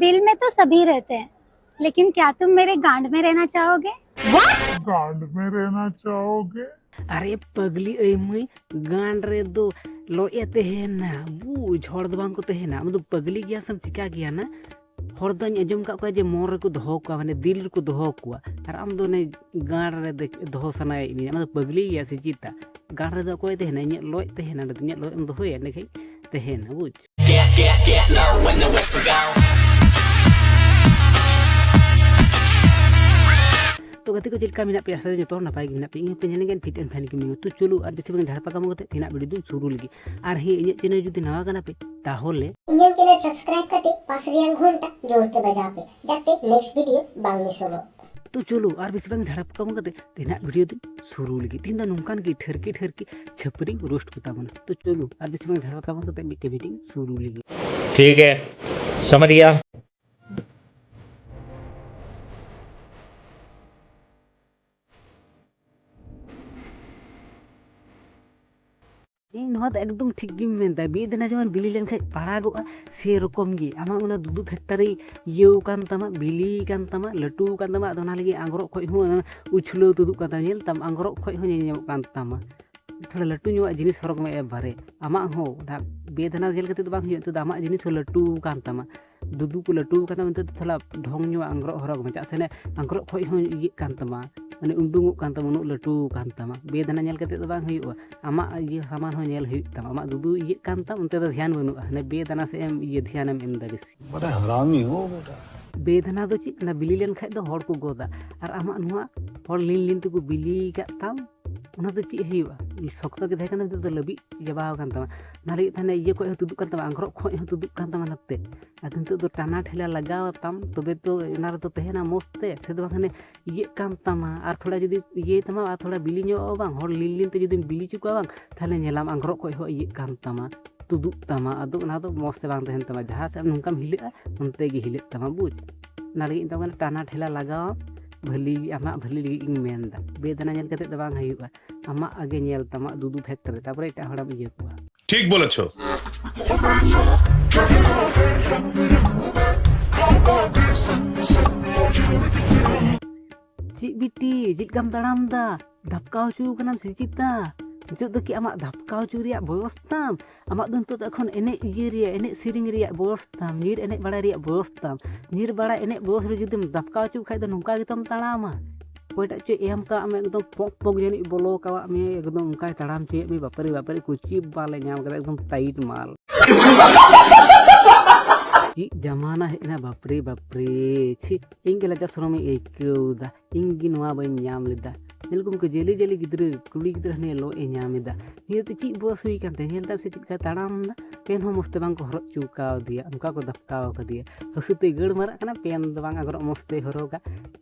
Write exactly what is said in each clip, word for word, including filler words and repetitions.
दिल में तो सभी रहते हैं, लेकिन क्या तुम मेरे गांड में रहना चाहोगे? गांड में रहना चाहोगे? ᱟᱨᱮ ᱯᱟᱜᱽᱞᱤ ᱟᱹᱭ ᱢᱟᱹᱭ, ᱜᱟᱱᱰ ᱨᱮᱫᱚ ᱞᱚᱡ ᱮ ᱛᱟᱦᱮᱱᱟ, ᱵᱩᱡᱽ, ᱦᱚᱲ ᱫᱚ ᱵᱟᱝ ᱠᱚ ᱛᱟᱦᱮᱱᱟ᱾ ᱟᱢ ᱫᱚ ᱯᱟᱜᱽᱞᱤ ᱜᱮᱭᱟ ᱥᱮᱢ ᱪᱤᱠᱟ ᱜᱮᱭᱟ ᱱᱟ? ᱦᱚᱲ ᱫᱚᱧ ᱟᱸᱡᱚᱢ ᱠᱟᱜ ᱠᱚᱣᱟ ᱡᱮ ᱢᱚᱱ ᱨᱮᱠᱚ ᱫᱚᱦᱚ ᱠᱚᱣᱟ, ᱢᱟᱱᱮ ᱫᱤᱞ ᱨᱮᱠᱚ ᱫᱚᱦᱚ ᱠᱚᱣᱟ, ᱟᱨ ᱟᱢ ᱫᱚ ᱚᱱᱮ ᱜᱟᱱᱰ ᱨᱮ ᱫᱮ- ᱫᱚᱦᱚ ᱥᱟᱱᱟᱭᱮᱫ ᱢᱮᱭᱟ᱾ ᱟᱢ ᱫᱚ ᱯᱟᱜᱽᱞᱤ ᱜᱮᱭᱟ ᱥᱮ ᱪᱮᱫᱟ? ᱜᱟᱱᱰ ᱨᱮᱫᱚ ᱚᱠᱚᱭ ᱛᱟᱦᱮᱱᱟ? ᱤᱧᱟᱹᱜ ᱞᱚᱡ ᱛᱟᱦᱮᱱᱟ, ᱚᱸᱰᱮ ᱫᱚ ᱤᱧᱟᱹᱜ ᱞᱚᱡ ᱮᱢ ᱫᱚᱦᱚᱭᱟ, ᱮᱸᱰᱮᱠᱷᱟᱱ ᱛᱟᱦᱮᱱᱟ, ᱵᱩᱡᱽ᱾ ᱛᱚ ᱜᱟᱛᱮ ᱠᱚ, ᱪᱮᱫ ᱞᱮᱠᱟ ᱢᱮᱱᱟᱜ ᱯᱮᱭᱟ? ᱟᱥᱟ ᱫᱚ ᱡᱚᱛᱚ ᱦᱚᱲ ᱱᱟᱯᱟᱭ ᱜᱮ ᱢᱮᱱᱟᱜ ᱯᱮᱭᱟ᱾ ᱤᱧ ᱦᱚᱸ ᱯᱮ ᱧᱮᱞ ᱜᱮᱭᱟ fit and fine ᱜᱮ ᱢᱮᱱᱟᱜᱼᱟ᱾ ᱛᱚ ᱪᱚᱞᱚ, ᱟᱨ ᱵᱮᱥᱤ ᱵᱟᱝ ᱡᱷᱟᱲᱯᱟ ᱠᱟᱢᱚ ᱠᱟᱛᱮ ᱛᱮᱦᱮᱧᱟᱜ video ᱫᱚᱧ ᱥᱩᱨᱩ ᱞᱮᱜᱮ᱾ ᱟᱨ ᱦᱮᱸ, ᱤᱧᱟᱹᱜ channel ᱡᱩᱫᱤ ᱱᱟᱣᱟ ᱠᱟᱱᱟ ᱯᱮ, ᱛᱟᱦᱚᱞᱮ ᱤᱧᱟᱹᱜ channel subscribe ᱠᱟᱛᱮ ᱯᱟᱥ ᱨᱮᱭᱟᱜ ᱜᱷᱚᱱᱴᱟ ᱡᱳᱨ ᱛᱮ ᱵᱟᱡᱟᱣ ᱯᱮ, ᱡᱟᱛᱮ next video ᱵᱟᱝ ᱢᱤᱥᱚᱜᱚᱜ᱾ ᱛᱚ ᱪᱚᱞᱚ, ᱟᱨ ᱵᱮᱥᱤ ᱵᱟᱝ ᱡᱷᱟᱲᱯᱟ ᱠᱟᱢᱚ ᱠᱟᱛᱮ ᱛᱮᱦᱮᱧᱟᱜ video ᱫᱚᱧ ᱥᱩᱨᱩ ᱞᱮᱜᱮ᱾ ᱛᱮᱦᱮᱧ ᱫᱚ ᱱᱚᱝᱠᱟᱱ ᱜᱮ ᱴᱷᱟᱹᱨᱠᱤ ᱴᱷᱟᱹᱨᱠᱤ ᱪᱷᱟᱹᱯᱨᱤ roast ᱠᱚ ᱛᱟᱵᱚᱱᱟ᱾ ᱛᱚ ᱪᱚᱞᱚ, ᱟᱨ ᱵᱮᱥᱤ ᱵᱟᱝ ᱡᱷᱟᱲᱯᱟ ᱠᱟᱢᱚ ᱠᱟᱛᱮ ᱢᱤᱫᱴᱮᱱ video ᱫᱚᱧ ᱥᱩᱨᱩ ᱞᱮᱜᱮ᱾ ठीक है, समझ गया। ᱤᱧ ᱱᱚᱣᱟ ᱫᱚ ᱮᱠᱫᱚᱢ ᱴᱷᱤᱠ ᱜᱤᱧ ᱢᱮᱱᱫᱟ᱾ ᱵᱮᱫᱟᱱᱟ ᱡᱮᱢᱚᱱ ᱵᱤᱞᱤ ᱞᱮᱱᱠᱷᱟᱡ ᱯᱟᱲᱟᱜᱚᱜᱼᱟ, ᱥᱮᱨᱚᱠᱚᱢ ᱜᱮ ᱟᱢᱟᱜ ᱚᱱᱟ ᱫᱩᱫᱩ factory ᱤᱭᱟᱹᱣ ᱠᱟᱱ ᱛᱟᱢᱟ, ᱵᱤᱞᱤ ᱠᱟᱱ ᱛᱟᱢᱟ, ᱞᱟᱹᱴᱩ ᱠᱟᱱ ᱛᱟᱢᱟ᱾ ᱟᱫᱚ ᱚᱱᱟ ᱞᱟᱹᱜᱤᱫ ᱟᱝᱜᱽᱨᱚᱵ ᱠᱷᱚᱡ ᱦᱚᱸ ᱩᱪᱷᱞᱟᱹᱣ ᱛᱩᱫᱩᱜ ᱠᱟᱱ ᱛᱟᱢᱟ᱾ ᱧᱮᱞ ᱛᱟᱢ, ᱟᱝᱜᱽᱨᱚᱵ ᱠᱷᱚᱡ ᱦᱚᱸ ᱧᱮᱞ ᱧᱟᱢᱚᱜ ᱠᱟᱱ ᱛᱟᱢᱟ᱾ ᱛᱷᱚᱲᱟ ᱞᱟᱹᱴᱩ ᱧᱚᱜᱟᱜ ᱡᱤᱱᱤᱥ ᱦᱚᱨᱚᱜ ᱢᱮ ᱮᱠᱵᱟᱨᱮ᱾ ᱟᱢᱟᱜ ᱦᱚᱸ ᱚᱱᱟ ᱵᱮᱫᱟᱱᱟ ᱧᱮᱞ ᱠᱟᱛᱮ ᱫᱚ ᱵᱟᱝ ᱦᱩᱭᱩᱜᱼᱟ, ᱱᱤᱛᱚᱜ ᱫᱚ ᱟᱢᱟᱜ ᱡᱤᱱᱤᱥ ᱦᱚᱸ ᱞᱟᱹᱴᱩ ᱠᱟᱱ ᱛᱟᱢᱟ, ᱫᱩᱫᱩ ᱠᱚ ᱞᱟᱹᱴᱩ ᱠᱟᱱ ᱛᱟᱢᱟ᱾ ᱱᱤᱛᱚᱜ ᱫᱚ ᱛᱷᱚᱲᱟ ᱰᱷᱚᱝ ᱧᱚᱜᱟᱜ ᱟᱝᱜᱽᱨᱚᱵ ᱦᱚᱨᱚᱜ ᱢᱮ, ᱪᱮᱫᱟᱜ ᱥᱮ ᱚᱱᱮ ᱟᱝᱜᱽᱨᱚᱵ ᱠᱷᱚᱡ ᱦᱚᱸ ᱤᱭᱟᱹᱜ ᱠᱟᱱ ᱛᱟᱢᱟ, ᱢᱟᱱᱮ ᱩᱰᱩᱝᱚᱜ ᱠᱟᱱ ᱛᱟᱢᱟ, ᱩᱱᱟᱹᱜ ᱞᱟᱹᱴᱩ ᱠᱟᱱ ᱛᱟᱢᱟ᱾ ᱵᱮᱫᱟᱱᱟ ᱧᱮᱞ ᱠᱟᱛᱮ ᱫᱚ ᱵᱟᱝ ᱦᱩᱭᱩᱜᱼᱟ, ᱟᱢᱟᱜ ᱤᱭᱟᱹ ᱥᱟᱢᱟᱱ ᱦᱚᱸ ᱧᱮᱞ ᱦᱩᱭᱩᱜ ᱛᱟᱢᱟ᱾ ᱟᱢᱟᱜ ᱫᱩᱫᱩ ᱤᱭᱟᱹᱜ ᱠᱟᱱ ᱛᱟᱢ, ᱚᱱᱛᱮ ᱫᱚ ᱫᱷᱮᱭᱟᱱ ᱵᱟᱹᱱᱩᱜᱼᱟ, ᱦᱟᱱᱮ ᱵᱮᱫᱟᱱᱟ ᱥᱮᱫ ᱮᱢ ᱤᱭᱟᱹ ᱫᱷᱮᱭᱟᱱᱮᱢ ᱮᱢ ᱮᱫᱟ ᱵᱮᱥᱤ᱾ बड़ा हरामी हो बेटा। ᱵᱮᱫᱟᱱᱟ ᱫᱚ ᱪᱮᱫ? ᱚᱱᱟ ᱵᱤᱞᱤ ᱞᱮᱱᱠᱷᱟᱡ ᱫᱚ ᱦᱚᱲ ᱠᱚ ᱜᱚᱫᱟ, ᱟᱨ ᱟᱢᱟᱜ ᱱᱚᱣᱟ ᱦᱚᱲ ᱞᱤᱱ ᱞᱤᱱ ᱛᱮᱠᱚ ᱵᱤᱞᱤ ᱠᱟᱜ ᱛᱟᱢ, ᱚᱱᱟ ᱫᱚ ᱪᱮᱫ ᱦᱩᱭᱩᱜᱼᱟ? ᱥᱚᱠᱛᱚ ᱜᱮ ᱛᱟᱦᱮᱸ ᱠᱟᱱᱟ, ᱱᱤᱛᱚᱜ ᱫᱚ ᱞᱟᱹᱵᱤᱫ ᱪᱟᱵᱟᱣ ᱟᱠᱟᱱ ᱛᱟᱢᱟ᱾ ᱚᱱᱟ ᱞᱟᱹᱜᱤᱫ ᱛᱮ ᱦᱟᱱᱮ ᱤᱭᱟᱹ ᱠᱷᱚᱡ ᱦᱚᱸ ᱛᱩᱫᱩᱜ ᱠᱟᱱ ᱛᱟᱢᱟ, ᱟᱝᱜᱽᱨᱚᱵ ᱠᱷᱚᱡ ᱦᱚᱸ ᱛᱩᱫᱩᱜ ᱠᱟᱱ ᱛᱟᱢᱟ ᱱᱟᱛᱮ᱾ ᱟᱫᱚ ᱱᱤᱛᱚᱜ ᱫᱚ ᱴᱟᱱᱟ ᱴᱷᱮᱞᱟ ᱞᱟᱜᱟᱣ ᱛᱟᱢ, ᱛᱚᱵᱮ ᱛᱚ ᱚᱱᱟ ᱨᱮᱫᱚ ᱛᱟᱦᱮᱱᱟ ᱢᱚᱡᱽ ᱛᱮ᱾ ᱥᱮ ᱫᱚ ᱵᱟᱝ ᱦᱟᱱᱮ ᱤᱭᱟᱹᱜ ᱠᱟᱱ ᱛᱟᱢᱟ, ᱟᱨ ᱛᱷᱚᱲᱟ ᱡᱩᱫᱤ ᱤᱭᱟᱹᱭ ᱛᱟᱢᱟ, ᱟᱨ ᱛᱷᱚᱲᱟ ᱵᱤᱞᱤ ᱧᱚᱜ ᱵᱟᱝ, ᱦᱚᱲ ᱞᱤᱱ ᱞᱤᱱ ᱛᱮ ᱡᱩᱫᱤᱢ ᱵᱤᱞᱤ ᱦᱚᱪᱚ ᱠᱚᱣᱟ ᱵᱟᱝ, ᱛᱟᱦᱞᱮ ᱧᱮᱞᱟᱢ ᱟᱝᱜᱽᱨᱚᱵ ᱠᱷᱚᱡ ᱦᱚᱸ ᱤᱭᱟᱹᱜ ᱠᱟᱱ ᱛᱟᱢᱟ, ᱛᱩᱫᱩᱜ ᱛᱟᱢᱟ᱾ ᱟᱫᱚ ᱚᱱᱟ ᱫᱚ ᱢᱚᱡᱽ ᱛᱮ ᱵᱟᱝ ᱛᱟᱦᱮᱱ ᱛᱟᱢᱟ᱾ ᱡᱟᱦᱟᱸ ᱥᱮᱫ ᱱᱚᱝᱠᱟᱢ ᱦᱤᱞᱟᱹᱜᱼᱟ, ᱚᱱᱛᱮ ᱜᱮ ᱦᱤᱞᱟᱹᱜ ᱛᱟᱢᱟ, ᱵᱩᱡᱽ? ᱚᱱᱟ ᱞᱟᱹᱜᱤᱫ ᱢᱮᱛᱟᱢ ᱠᱟᱱᱟ ᱴᱟᱱᱟ ᱴᱷᱮᱞᱟ ᱞᱟᱜᱟᱣᱟᱢ, ᱵᱷᱟᱹᱞᱤ, ᱟᱢᱟᱜ ᱵᱷᱟᱹᱞᱤ ᱞᱟᱹᱜᱤᱫ ᱜᱤᱧ ᱢᱮᱱᱫᱟ᱾ ᱵᱮᱫᱟᱱᱟ ᱧᱮᱞ ᱠᱟᱛᱮ ᱫᱚ ᱵᱟᱝ ᱦᱩᱭᱩᱜᱼᱟ, ᱟᱢᱟᱜ ᱟᱜᱮ ᱧᱮᱞ ᱛᱟᱢᱟ ᱫᱩᱫᱩ ᱯᱷᱮᱠᱴᱚᱨᱤ, ᱛᱟᱯᱚᱨᱮ ᱮᱴᱟᱜ ᱦᱚᱲᱮᱢ ᱤᱭᱟᱹ ᱠᱚᱣᱟ᱾ ᱴᱷᱤᱠ ᱵᱚᱞᱮᱪᱷᱚ᱾ ᱪᱮᱫ ᱵᱤᱴᱤ, ᱪᱮᱫ ᱞᱮᱠᱟᱢ ᱛᱟᱲᱟᱢ ᱫᱟ? ᱫᱷᱟᱯᱠᱟᱣ ᱦᱚᱪᱚ ᱠᱟᱱᱟᱢ ᱥᱮ ᱪᱮᱫᱟ? ᱱᱤᱛᱚᱜ ᱫᱚ ᱠᱤ ᱟᱢᱟᱜ ᱫᱷᱟᱯᱠᱟᱣ ᱦᱚᱪᱚ ᱨᱮᱭᱟᱜ ᱵᱚᱭᱚᱥ ᱛᱟᱢ? ᱟᱢᱟᱜ ᱫᱚ ᱱᱤᱛᱚᱜ ᱫᱚ ᱮᱠᱷᱚᱱ ᱮᱱᱮᱡ ᱤᱭᱟᱹ ᱨᱮᱭᱟᱜ, ᱮᱱᱮᱡ ᱥᱮᱨᱮᱧ ᱨᱮᱭᱟᱜ ᱵᱚᱭᱚᱥ ᱛᱟᱢ, ᱧᱤᱨ ᱮᱱᱮᱡ ᱵᱟᱲᱟᱭ ᱨᱮᱭᱟᱜ ᱵᱚᱭᱚᱥ ᱛᱟᱢ᱾ ᱧᱤᱨ ᱵᱟᱲᱟ ᱮᱱᱮᱡ ᱵᱚᱭᱚᱥ ᱨᱮ ᱡᱩᱫᱤᱢ ᱫᱷᱟᱯᱠᱟᱣ ᱦᱚᱪᱚ ᱠᱷᱟᱡ ᱫᱚ ᱱᱚᱝᱠᱟ ᱜᱮᱛᱚᱢ ᱛᱟᱲᱟᱢᱟ᱾ ᱚᱠᱚᱭᱴᱟᱜ ᱪᱚᱭ ᱮᱢ ᱠᱟᱜ ᱢᱮ, ᱮᱠᱫᱚᱢ ᱯᱚᱠ ᱯᱚᱠ ᱡᱟᱹᱱᱤᱡ ᱵᱚᱞᱚ ᱠᱟᱣᱟᱜ ᱢᱮ, ᱮᱠᱫᱚᱢ ᱚᱱᱠᱟᱭ ᱛᱟᱲᱟᱢ ᱦᱚᱪᱚᱭᱮᱫ ᱢᱮ᱾ ᱵᱟᱯᱨᱮ ᱵᱟᱯᱨᱮ, ᱠᱩᱪᱤ ᱵᱟᱞᱮ ᱧᱟᱢ ᱠᱟᱫᱟ, ᱮᱠᱫᱚᱢ ᱴᱟᱭᱤᱴ ᱢᱟᱞ᱾ ᱪᱮᱫ ᱡᱟᱢᱟᱱᱟ ᱦᱮᱡ ᱮᱱᱟ, ᱵᱟᱯᱨᱮ ᱵᱟᱯᱨᱮ, ᱪᱷᱤ, ᱤᱧ ᱜᱮ ᱞᱟᱡᱟ ᱥᱚᱨᱚᱢᱤᱧ ᱟᱹᱭᱠᱟᱹᱣ ᱫᱟ᱾ ᱤᱧ ᱜᱮ ᱱᱚᱣᱟ ᱵᱟᱹᱧ ᱧᱟᱢ ᱞᱮᱫᱟ᱾ ᱧᱮᱞ ᱠᱚᱢ ᱠᱚ ᱡᱟᱹᱞᱤ ᱡᱟᱹᱞᱤ ᱜᱤᱫᱽᱨᱟᱹ, ᱠᱩᱲᱤ ᱜᱤᱫᱽᱨᱟᱹ ᱦᱟᱱᱮ ᱞᱚᱜ ᱮ ᱧᱟᱢ ᱮᱫᱟ᱾ ᱱᱤᱭᱟᱹ ᱛᱮ ᱪᱮᱫ ᱵᱚᱭᱚᱥ ᱦᱩᱭ ᱠᱟᱱ ᱛᱟᱭᱟ? ᱧᱮᱞ ᱛᱟᱢ ᱥᱮ ᱪᱮᱫ ᱞᱮᱠᱟ ᱛᱟᱲᱟᱢ ᱮᱫᱟ? ᱯᱮᱱ ᱦᱚᱸ ᱢᱚᱡᱽ ᱛᱮ ᱵᱟᱝ ᱠᱚ ᱦᱚᱨᱚᱜ ᱦᱚᱪᱚ ᱠᱟᱣᱫᱮᱭᱟ, ᱚᱱᱠᱟ ᱠᱚ ᱫᱷᱟᱯᱠᱟᱣ ᱠᱟᱫᱮᱭᱟ᱾ ᱦᱟᱹᱥᱩ ᱛᱮᱭ ᱜᱟᱹᱲ ᱢᱟᱨᱟᱜ ᱠᱟᱱᱟ, ᱯᱮᱱ ᱫᱚ ᱵᱟᱝ ᱟᱜᱽᱨᱚᱵ ᱢᱚᱡᱽ ᱛᱮᱭ ᱦᱚᱨᱚᱜᱟ᱾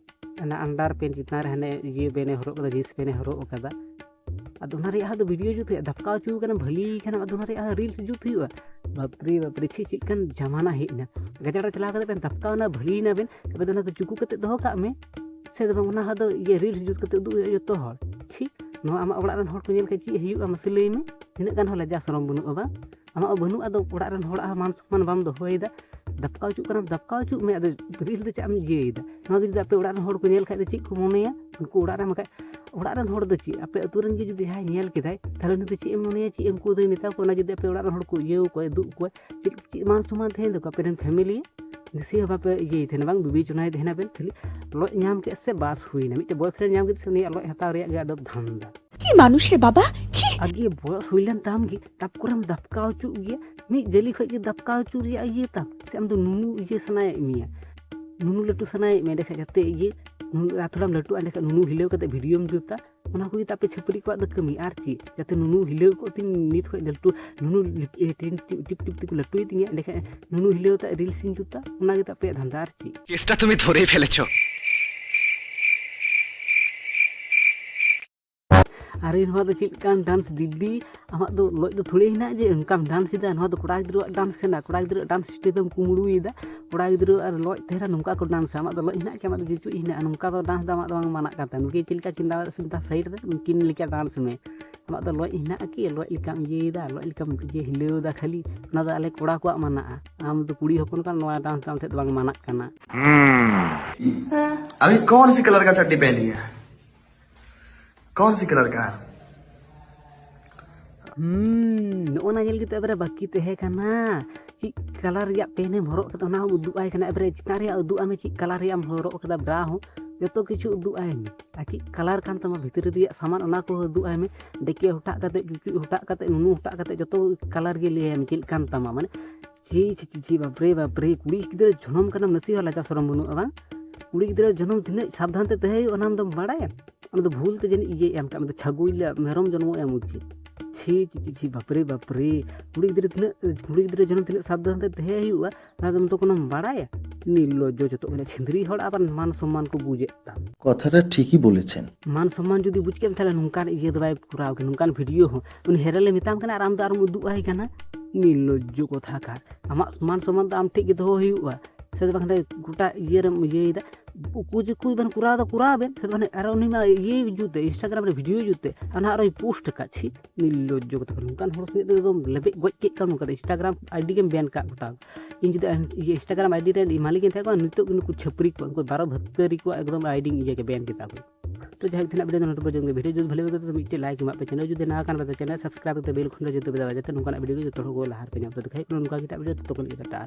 ᱚᱱᱟ ᱟᱱᱰᱟᱨ ᱯᱮᱱ ᱪᱮᱛᱟᱱ ᱨᱮ ᱦᱟᱱᱮ ᱤᱭᱟᱹ ᱯᱮᱱ ᱮ ᱦᱚᱨᱚᱜ ᱠᱟᱫᱟ, ᱡᱤᱱᱥ ᱯᱮᱱ ᱮ ᱦᱚᱨᱚᱜ ᱠᱟᱫᱟ᱾ ᱟᱫᱚ ᱚᱱᱟ ᱨᱮᱭᱟᱜ ᱦᱚᱸ ᱫᱚ ᱵᱷᱤᱰᱤᱭᱳ ᱡᱩᱛ ᱦᱩᱭᱩᱜᱼᱟ, ᱫᱷᱟᱯᱠᱟᱣ ᱦᱚᱪᱚ ᱠᱟᱱᱟ, ᱵᱷᱟᱹᱞᱤ ᱠᱟᱱᱟ, ᱟᱫᱚ ᱚᱱᱟ ᱨᱮᱭᱟᱜ ᱦᱚᱸ ᱨᱤᱞᱥ ᱡᱩᱛ ᱦᱩᱭᱩᱜᱼᱟ᱾ ᱵᱟᱯᱨᱮ ᱵᱟᱯᱨᱮ, ᱪᱷᱤ, ᱪᱮᱫ ᱞᱮᱠᱟᱱ ᱡᱟᱢᱟᱱᱟ ᱦᱮᱡ ᱮᱱᱟ? ᱜᱟᱡᱟᱲ ᱨᱮ ᱪᱟᱞᱟᱣ ᱠᱟᱛᱮ ᱵᱮᱱ ᱫᱷᱟᱯᱠᱟᱣ ᱮᱱᱟ, ᱵᱷᱟᱹᱞᱤ ᱮᱱᱟ ᱵᱮᱱ, ᱟᱵᱮᱱ ᱫᱚ ᱚᱱᱟ ᱫᱚ ᱪᱩᱠᱩ ᱠᱟᱛᱮ ᱫᱚᱦᱚ ᱠᱟᱜ ᱢᱮ᱾ ᱥᱮ ᱫᱚ ᱵᱟᱝ, ᱚᱱᱟ ᱦᱚᱸ ᱫᱚ ᱤᱭᱟᱹ ᱨᱤᱞᱥ ᱡᱩᱛ ᱠᱟᱛᱮ ᱩᱫᱩᱜ ᱦᱩᱭᱩᱜᱼᱟ ᱡᱚᱛᱚ ᱦᱚᱲ᱾ ᱪᱷᱤ, ᱱᱚᱣᱟ ᱟᱢᱟᱜ ᱚᱲᱟᱜ ᱨᱮᱱ ᱦᱚᱲ ᱠᱚ ᱧᱮᱞ ᱠᱷᱟᱡ ᱪᱮᱫ ᱦᱩᱭᱩᱜᱼᱟ ᱢᱟᱥᱮ ᱞᱟᱹᱭ ᱢᱮ? ᱛᱤᱱᱟᱹᱜ ᱜᱟᱱ ᱦᱚᱸ ᱞᱟᱡᱟ ᱥᱚᱨᱚᱢ ᱵᱟᱹᱱᱩᱜᱼᱟ ᱵᱟᱝ? ᱟᱢᱟᱜ ᱦᱚᱸ ᱵᱟᱹᱱᱩᱜᱼᱟ, ᱟᱫᱚ ᱚᱲᱟᱜ ᱨᱮᱱ ᱦᱚᱲᱟᱜ ᱦᱚᱸ ᱢᱟᱱ ᱥᱚᱱᱢᱟᱱ ᱵᱟᱢ ᱫᱚᱦᱚᱭᱮᱫᱟ᱾ ᱫᱷᱟᱯᱠᱟᱣ ᱦᱚᱪᱚᱜ ᱠᱟᱱᱟᱢ, ᱫᱷᱟᱯᱠᱟᱣ ᱦᱚᱪᱚᱜ ᱢᱮ, ᱟᱫᱚ ᱨᱤᱞᱥ ᱫᱚ ᱪᱮᱫ ᱮᱢ ᱤᱭᱟᱹᱭᱮᱫᱟ? ᱱᱚᱣᱟ ᱫᱚ ᱡᱩᱫᱤ ᱟᱯᱮ ᱚᱲᱟᱜ ᱨᱮᱱ ᱦᱚᱲ ᱠᱚ ᱧᱮᱞ ᱠᱷᱟᱡ ᱫᱚ ᱪᱮᱫ ᱠᱚ ᱢᱚᱱᱮᱭᱟ? ᱩᱱᱠᱩ ᱚᱲᱟᱜ ᱨᱮ ᱵᱟᱠᱷᱟᱡ, ᱚᱲᱟᱜ ᱨᱮᱱ ᱦᱚᱲ ᱫᱚ ᱪᱮᱫ, ᱟᱯᱮ ᱟᱹᱛᱩ ᱨᱮᱱ ᱜᱮ ᱡᱩᱫᱤ ᱡᱟᱦᱟᱸᱭ ᱧᱮᱞ ᱠᱮᱫᱟᱭ, ᱛᱟᱦᱞᱮ ᱩᱱᱤ ᱫᱚ ᱪᱮᱫ ᱮ ᱢᱚᱱᱮᱭᱟ? ᱪᱮᱫ ᱩᱱᱠᱩ ᱫᱚᱭ ᱢᱮᱛᱟ ᱠᱚᱣᱟ? ᱚᱱᱟ ᱡᱩᱫᱤ ᱟᱯᱮ ᱚᱲᱟᱜ ᱨᱮᱱ ᱦᱚᱲ ᱠᱚ ᱤᱭᱟᱹᱣ ᱠᱚᱣᱟ, ᱩᱫᱩᱜ ᱠᱚᱣᱟ, ᱪᱮᱫ, ᱪᱮᱫ ᱢᱟᱱ ᱥᱚᱢᱢᱟᱱ ᱛᱟᱦᱮᱱ ᱛᱟᱠᱚᱣᱟ ᱟᱯᱮ ᱨᱮᱱ ᱯᱷᱮᱢᱮᱞᱤ? ᱱᱟᱥᱮ ᱦᱚᱸ ᱵᱟᱯᱮ ᱤᱭᱟᱹᱭ ᱛᱟᱦᱮᱱᱟ ᱵᱟᱝ, ᱵᱤᱵᱮᱪᱚᱱᱟᱭ ᱛᱟᱦᱮᱱᱟ ᱵᱮᱱ, ᱠᱷᱟᱹᱞᱤ ᱞᱚᱡ ᱧᱟᱢ ᱠᱮᱫ ᱥᱮ ᱵᱟᱥ ᱦᱩᱭᱱᱟ, ᱢᱤᱫᱴᱮᱱ ᱵᱚᱭᱯᱷᱨᱮᱱᱰ ᱧᱟᱢ ᱠᱮᱫ ᱥᱮ ᱩᱱᱤᱭᱟᱜ ᱞᱚᱡ ᱦᱟᱛᱟᱣ ᱨᱮᱭᱟᱜ ᱜᱮ ᱟᱫᱚ ᱫᱷᱟᱱᱫᱟ᱾ কি মানুষ রে বাবা, ছি। ᱟᱜᱮ ᱵᱚᱭᱚᱥ ᱦᱩᱭ ᱞᱮᱱ ᱛᱟᱢ ᱜᱮ, ᱛᱟᱵ ᱠᱚᱨᱮᱢ ᱫᱟᱯᱠᱟᱣ ᱦᱚᱪᱚᱜ ᱜᱮᱭᱟ᱾ ᱢᱤᱫ ᱡᱟᱹᱞᱤ ᱠᱷᱚᱡ ᱜᱮ ᱫᱟᱯᱠᱟᱣ ᱦᱚᱪᱚ ᱨᱮᱭᱟᱜ ᱤᱭᱟᱹ ᱛᱟᱢ, ᱥᱮ ᱟᱢ ᱫᱚ ᱱᱩᱱᱩ ᱤᱭᱟᱹ ᱥᱟᱱᱟᱭᱮᱫ ᱢᱮᱭᱟ, ᱱᱩᱱᱩ ᱞᱟᱹᱴᱩ ᱥᱟᱱᱟᱭᱮᱫ ᱢᱮᱭᱟ, ᱮᱸᱰᱮᱠᱷᱟᱡ ᱡᱟᱛᱮ ᱤᱭᱟᱹ ᱱᱩᱱᱩ ᱟᱨ ᱛᱷᱚᱲᱟᱢ ᱞᱟᱹᱴᱩᱜᱼᱟ, ᱮᱸᱰᱮᱠᱷᱟᱡ ᱱᱩᱱᱩ ᱦᱤᱞᱟᱹᱣ ᱠᱟᱛᱮ ᱵᱷᱤᱰᱤᱭᱳᱢ ᱡᱩᱛᱟ᱾ ᱚᱱᱟ ᱠᱚᱜᱮ ᱛᱟᱯᱮ ᱪᱷᱟᱹᱯᱨᱤ ᱠᱚᱣᱟᱜ ᱫᱚ ᱠᱟᱹᱢᱤ᱾ ᱟᱨ ᱪᱮᱫ, ᱡᱟᱛᱮ ᱱᱩᱱᱩ ᱦᱤᱞᱟᱹᱣ ᱠᱚᱜ ᱛᱤᱧ ᱱᱤᱛ ᱠᱷᱚᱡ ᱞᱟᱹᱴᱩ, ᱱᱩᱱᱩ ᱞᱤᱯ- ᱮ, ᱴᱤᱱ- ᱴᱤᱯ- ᱴᱤᱯ ᱴᱤᱯ ᱛᱮᱠᱚ ᱞᱟᱹᱴᱩᱭ ᱛᱤᱧᱟ, ᱮᱸᱰᱮᱠᱷᱟᱡ ᱱᱩᱱᱩ ᱦᱤᱞᱟᱹᱣ ᱠᱟᱛᱮ ᱨᱤᱞᱥ ᱤᱧ ᱡᱩᱛᱟ᱾ ᱚᱱᱟ ᱜᱮ ᱛᱟᱯᱮᱭᱟᱜ ᱫᱷᱟᱱᱫᱟ, ᱟᱨ ᱪᱮᱫ᱾ কেসটা তুমি ধরেই ফেলেছো। ᱟᱨᱮ, ᱱᱚᱣᱟ ᱫᱚ ᱪᱮᱫ ᱞᱮᱠᱟᱱ ᱰᱟᱱᱥ ᱫᱤᱫᱤ? ᱟᱢᱟᱜ ᱫᱚ ᱞᱚᱡ ᱫᱚ ᱛᱷᱚᱲᱮ ᱦᱮᱱᱟᱜ ᱡᱮ ᱚᱱᱠᱟᱢ ᱰᱟᱱᱥ ᱮᱫᱟ᱾ ᱱᱚᱣᱟ ᱫᱚ ᱠᱚᱲᱟ ᱜᱤᱫᱽᱨᱟᱹᱣᱟᱜ ᱰᱟᱱᱥ ᱠᱟᱱᱟ, ᱠᱚᱲᱟ ᱜᱤᱫᱽᱨᱟᱹᱣᱟᱜ ᱰᱟᱱᱥ ᱥᱴᱮᱯ ᱮᱢ ᱠᱩᱢᱵᱽᱲᱩᱭᱮᱫᱟ᱾ ᱠᱚᱲᱟ ᱜᱤᱫᱽᱨᱟᱹ ᱟᱨ ᱞᱚᱡ ᱛᱟᱦᱮᱱᱟ, ᱱᱚᱝᱠᱟ ᱠᱚ ᱰᱟᱱᱥᱟ᱾ ᱟᱢᱟᱜ ᱫᱚ ᱞᱚᱡ ᱦᱮᱱᱟᱜ ᱠᱤ? ᱟᱢᱟᱜ ᱫᱚ ᱡᱩᱪᱩᱡ ᱦᱮᱱᱟᱜᱼᱟ᱾ ᱱᱚᱝᱠᱟ ᱫᱚ ᱰᱟᱱᱥ ᱫᱚ ᱟᱢᱟᱜ ᱫᱚ ᱵᱟᱝ ᱢᱟᱱᱟᱜ ᱠᱟᱱ ᱛᱟᱢᱟ᱾ ᱱᱩᱠᱤᱱ ᱪᱮᱫ ᱞᱮᱠᱟ ᱠᱤᱱ ᱰᱟᱱᱥ ᱮᱫᱟ, ᱥᱟᱭᱤᱰ ᱨᱮ ᱩᱱᱠᱤᱱ ᱞᱮᱠᱟ ᱰᱟᱱᱥ ᱢᱮ᱾ ᱟᱢᱟᱜ ᱫᱚ ᱞᱚᱡ ᱦᱮᱱᱟᱜᱼᱟ ᱠᱤ? ᱞᱚᱡ ᱞᱮᱠᱟᱢ ᱤᱭᱟᱹᱭᱮᱫᱟ, ᱞᱚᱡ ᱞᱮᱠᱟᱢ ᱤᱭᱟᱹ ᱦᱤᱞᱟᱹᱣ ᱮᱫᱟ ᱠᱷᱟᱹᱞᱤ᱾ ᱚᱱᱟ ᱫᱚ ᱟᱞᱮ ᱠᱚᱲᱟ ᱠᱚᱣᱟᱜ ᱢᱟᱱᱟᱜᱼᱟ᱾ ᱟᱢ ᱫᱚ ᱠᱩᱲᱤ ᱦᱚᱯᱚᱱ ᱠᱟᱱᱟ, ᱱᱚᱣᱟ ᱰᱟᱱᱥ ᱫᱚ ᱟᱢ ᱴᱷᱮᱱ ᱫᱚ ᱵᱟᱝ ᱢᱟᱱᱟᱜ ᱠᱟᱱᱟ᱾ अभी कौन सी कलर का चड्डी पहनी है? कौन सी कलर का? ᱦᱩᱸ, ᱱᱚᱜᱼᱚ ᱱᱟ ᱧᱮᱞ ᱜᱮᱛᱚ ᱮᱵᱟᱨᱮ ᱵᱟᱹᱠᱤ ᱛᱟᱦᱮᱸ ᱠᱟᱱᱟ᱾ ᱪᱮᱫ ᱠᱟᱞᱟᱨ ᱨᱮᱭᱟᱜ ᱯᱮᱱ ᱮᱢ ᱦᱚᱨᱚᱜ ᱠᱟᱫᱟ, ᱚᱱᱟ ᱦᱚᱸ ᱩᱫᱩᱜ ᱟᱭ ᱠᱟᱱᱟ᱾ ᱮᱵᱟᱨᱮ ᱪᱮᱛᱟᱱ ᱨᱮᱭᱟᱜ ᱩᱫᱩᱜ ᱟᱭ ᱢᱮ, ᱪᱮᱫ ᱠᱟᱞᱟᱨ ᱨᱮᱭᱟᱜ ᱮᱢ ᱦᱚᱨᱚᱜ ᱠᱟᱫᱟ ᱵᱨᱟ ᱦᱚᱸ, ᱡᱚᱛᱚ ᱠᱤᱪᱷᱩ ᱩᱫᱩᱜ ᱟᱭ ᱢᱮ᱾ ᱟᱨ ᱪᱮᱫ ᱠᱟᱞᱟᱨ ᱠᱟᱱ ᱛᱟᱢᱟ ᱵᱷᱤᱛᱨᱤ ᱨᱮᱭᱟᱜ ᱥᱟᱢᱟᱱ, ᱚᱱᱟ ᱠᱚ ᱩᱫᱩᱜ ᱟᱭ ᱢᱮ᱾ ᱰᱮᱠᱮ ᱦᱚᱴᱟᱜ ᱠᱟᱛᱮ, ᱪᱩᱪᱩᱡ ᱦᱚᱴᱟᱜ ᱠᱟᱛᱮ, ᱱᱩᱱᱩ ᱦᱚᱴᱟᱜ ᱠᱟᱛᱮ, ᱡᱚᱛᱚ ᱠᱟᱞᱟᱨ ᱜᱮ ᱞᱟᱹᱭ ᱟᱭ ᱢᱮ ᱪᱮᱫ ᱠᱟᱱ ᱛᱟᱢᱟ᱾ ᱢᱟᱱᱮ ᱪᱷᱤ, ᱪᱷᱤ, ᱪᱷᱤ, ᱪᱷᱤ, ᱵᱟᱯᱨᱮ, ᱵᱟᱯᱨᱮ, ᱠᱩᱲᱤ ᱜᱤᱫᱽᱨᱟᱹ ᱡᱚᱱᱚᱢ ᱠᱟᱱᱟᱢ, ᱱᱟᱥᱮ ᱦᱚᱸ ᱞᱟᱡᱟ ᱥᱚᱨᱚᱢ ᱵᱟᱹᱱᱩᱜᱼᱟ ᱵᱟᱝ? ᱠᱩᱲᱤ ᱜᱤᱫᱽᱨᱟᱹ ᱡᱚᱱᱚᱢ ᱛᱤᱱᱟᱹᱜ ᱥᱟᱵᱫᱷᱟᱱ ᱛᱮ ᱛᱟᱦᱮᱸ ᱦᱩᱭᱩᱜᱼᱟ, ᱚᱱᱟ ᱫᱚᱢ ᱵᱟᱲᱟᱭᱟ? ᱚᱱᱟ ᱫᱚ ᱵᱷᱩᱞ ᱛᱮ ᱡᱟᱹᱱᱤᱡ ᱤᱭᱟᱹᱭ ᱮᱢ ᱠᱟᱜ ᱢᱮ, ᱪᱷᱟᱹᱜᱩᱭ ᱞᱮ ᱢᱮᱨᱚᱢ ᱡᱚᱱᱢᱚ ᱮᱢ ᱩᱪᱤᱛ᱾ ᱪᱷᱤ, ᱪᱷᱤ, ᱪᱷᱤ, ᱪᱷᱤ, ᱵᱟᱯᱨᱮ, ᱵᱟᱯᱨᱮ, ᱠᱩᱲᱤ ᱜᱤᱫᱽᱨᱟᱹ ᱛᱤᱱᱟᱹᱜ, ᱠᱩᱲᱤ ᱜᱤᱫᱽᱨᱟᱹ ᱡᱚᱱᱚᱢ ᱛᱤᱱᱟᱹᱜ ᱥᱟᱵᱫᱷᱟᱱ ᱛᱮ ᱛᱟᱦᱮᱸ ᱦᱩᱭᱩᱜᱼᱟ, ᱚᱱᱟ ᱫᱚᱢ ᱛᱚ ᱠᱳᱱᱳᱢ ᱵᱟᱲᱟᱭᱟ? ᱱᱤᱨᱞᱚᱡᱡᱚ ᱡᱚᱛᱚ ᱠᱟᱱᱟ, ᱪᱷᱤᱸᱫᱽᱨᱤ ᱦᱚᱲ ᱟᱵᱟᱨ ᱢᱟᱱ ᱥᱚᱢᱢᱟᱱ ᱠᱚ ᱵᱩᱡᱮᱫ ᱛᱟᱢ᱾ কথাটা ঠিকই বলেছেন। ᱢᱟᱱ ᱥᱚᱢᱢᱟᱱ ᱡᱩᱫᱤ ᱵᱩᱡᱽ ᱠᱮᱫ ᱮᱢ, ᱛᱟᱦᱞᱮ ᱱᱚᱝᱠᱟᱱ ᱤᱭᱟᱹ ᱫᱚ ᱵᱟᱭ ᱠᱚᱨᱟᱣ ᱠᱮᱭᱟ, ᱱᱚᱝᱠᱟᱱ ᱵᱷᱤᱰᱤᱭᱳ ᱦᱚᱸ᱾ ᱩᱱᱤ ᱦᱮᱨᱮᱞᱮ ᱢᱮᱛᱟᱢ ᱠᱟᱱᱟ ᱟᱨ ᱟᱢ ᱫᱚ ᱟᱨᱮᱢ ᱩᱫᱩᱜ ᱟᱭ ᱠᱟᱱᱟ᱾ ᱱᱤᱨᱞᱚᱡᱡᱚ ᱠᱚᱛᱷᱟ ᱠᱟᱨ᱾ ᱟᱢᱟᱜ ᱢᱟᱱ ᱥᱚᱢᱢᱟᱱ ᱫᱚ ᱟᱢ ᱴᱷᱮᱡ ᱜᱮ ᱫᱚᱦᱚ ᱦᱩᱭᱩᱜᱼᱟ, ᱥᱮ ᱫᱚ ᱵᱟᱝ ᱠᱷᱟᱱ ᱜᱚᱴᱟ ᱤᱭᱟᱹ ᱨᱮᱢ ᱤᱭᱟᱹᱭᱮᱫᱟ᱾ ᱩᱠᱩ ᱡᱩᱠᱩ ᱵᱮᱱ ᱠᱚᱨᱟᱣ ᱫᱟ, ᱠᱚᱨᱟᱣ ᱵᱮᱱ, ᱥᱮ ᱫᱚ ᱵᱟᱝ ᱟᱨᱚ ᱩᱱᱤ ᱢᱟ ᱤᱭᱟᱹ ᱡᱩᱛᱮ, ᱤᱱᱥᱴᱟᱜᱨᱟᱢ ᱨᱮ ᱵᱷᱤᱰᱤᱭᱳ ᱡᱩᱛᱮ, ᱟᱨ ᱱᱟᱦᱟᱜ ᱟᱨᱚᱭ ᱯᱳᱥᱴ ᱟᱠᱟᱫ᱾ ᱪᱷᱤ, ᱱᱤᱨᱞᱚᱡᱡᱚ ᱠᱚᱛᱷᱟ ᱠᱟᱨ᱾ ᱱᱚᱝᱠᱟᱱ ᱦᱚᱲ ᱥᱚᱸᱜᱮ ᱫᱚ ᱮᱠᱫᱚᱢ ᱞᱮᱵᱮᱫ ᱜᱚᱡ ᱠᱮᱫ ᱠᱚᱣᱟ᱾ ᱱᱚᱝᱠᱟ ᱫᱚ ᱤᱱᱥᱴᱟᱜᱨᱟᱢ ᱟᱭᱰᱤ ᱜᱮᱢ ᱵᱮᱱ ᱠᱟᱜ ᱠᱚᱛᱟ᱾ ᱤᱧ ᱡᱩᱫᱤ ᱤᱭᱟᱹ ᱤᱱᱥᱴᱟᱜᱨᱟᱢ ᱟᱭᱰᱤ ᱨᱮᱱ ᱢᱟᱹᱞᱤᱠ ᱤᱧ ᱛᱟᱦᱮᱸ ᱠᱚᱜᱼᱟ, ᱱᱤᱛᱚᱜ ᱜᱮ ᱱᱩᱠᱩ ᱪᱷᱟᱹᱯᱨᱤ ᱠᱚ, ᱩᱱᱠᱩ ᱵᱟᱨᱚ ᱵᱷᱟᱹᱛᱟᱹᱨᱤ ᱠᱚᱣᱟᱜ ᱮᱠᱫᱚᱢ ᱟᱭᱰᱤᱧ ᱤᱭᱟᱹ ᱜᱮ ᱵᱮᱱ ᱠᱮᱫᱟ ᱠᱚ᱾ ᱛᱚ ᱡᱟᱦᱟᱸ ᱛᱤᱱᱟᱹᱜ ᱵᱷᱤᱰᱤᱭᱳ ᱫᱚ ᱱᱚᱰᱮ ᱯᱚᱨᱡᱚᱱᱛᱚ ᱜᱮ᱾ ᱵᱷᱤᱰᱤᱭᱳ ᱡᱩᱫᱤ ᱵᱷᱟᱞᱮ ᱵᱩᱡᱷᱟᱹᱣ ᱛᱚ ᱢᱤᱫᱴᱮᱡ ᱞᱟᱭᱤᱠ ᱮᱢᱟᱜ ᱯᱮ, ᱪᱮᱱᱮᱞ ᱡᱩᱫᱤ ᱱᱟᱣᱟ ᱠᱟᱱ ᱯᱮ ᱛᱚ ᱪᱮᱱᱮᱞ ᱥᱟᱵᱥᱠᱨᱟᱭᱤᱵ ᱠᱟᱛᱮ ᱵᱮᱞ ᱠᱷᱚᱱ ᱡᱩᱫᱤ ᱯᱮ ᱫᱟᱵᱟ, ᱡᱟᱛᱮ ᱱᱚᱝᱠᱟᱱᱟᱜ ᱵᱷᱤᱰᱤᱭᱳ ᱜᱮ ᱡᱚᱛᱚ ᱦᱚᱲ ᱠᱚ ᱞᱟᱦᱟ ᱨᱮᱯᱮ ᱧᱟᱢ᱾ ᱛᱚ ᱫᱮᱠᱷᱟᱭ ᱠᱟᱱᱟ ᱱᱚᱝᱠᱟ ᱜᱮ ᱮᱴᱟᱜ ᱵᱷᱤᱰᱤᱭᱳ, ᱛᱚᱛᱚ ᱠᱷᱚᱱ ᱜᱮ ᱴᱟᱴᱟ᱾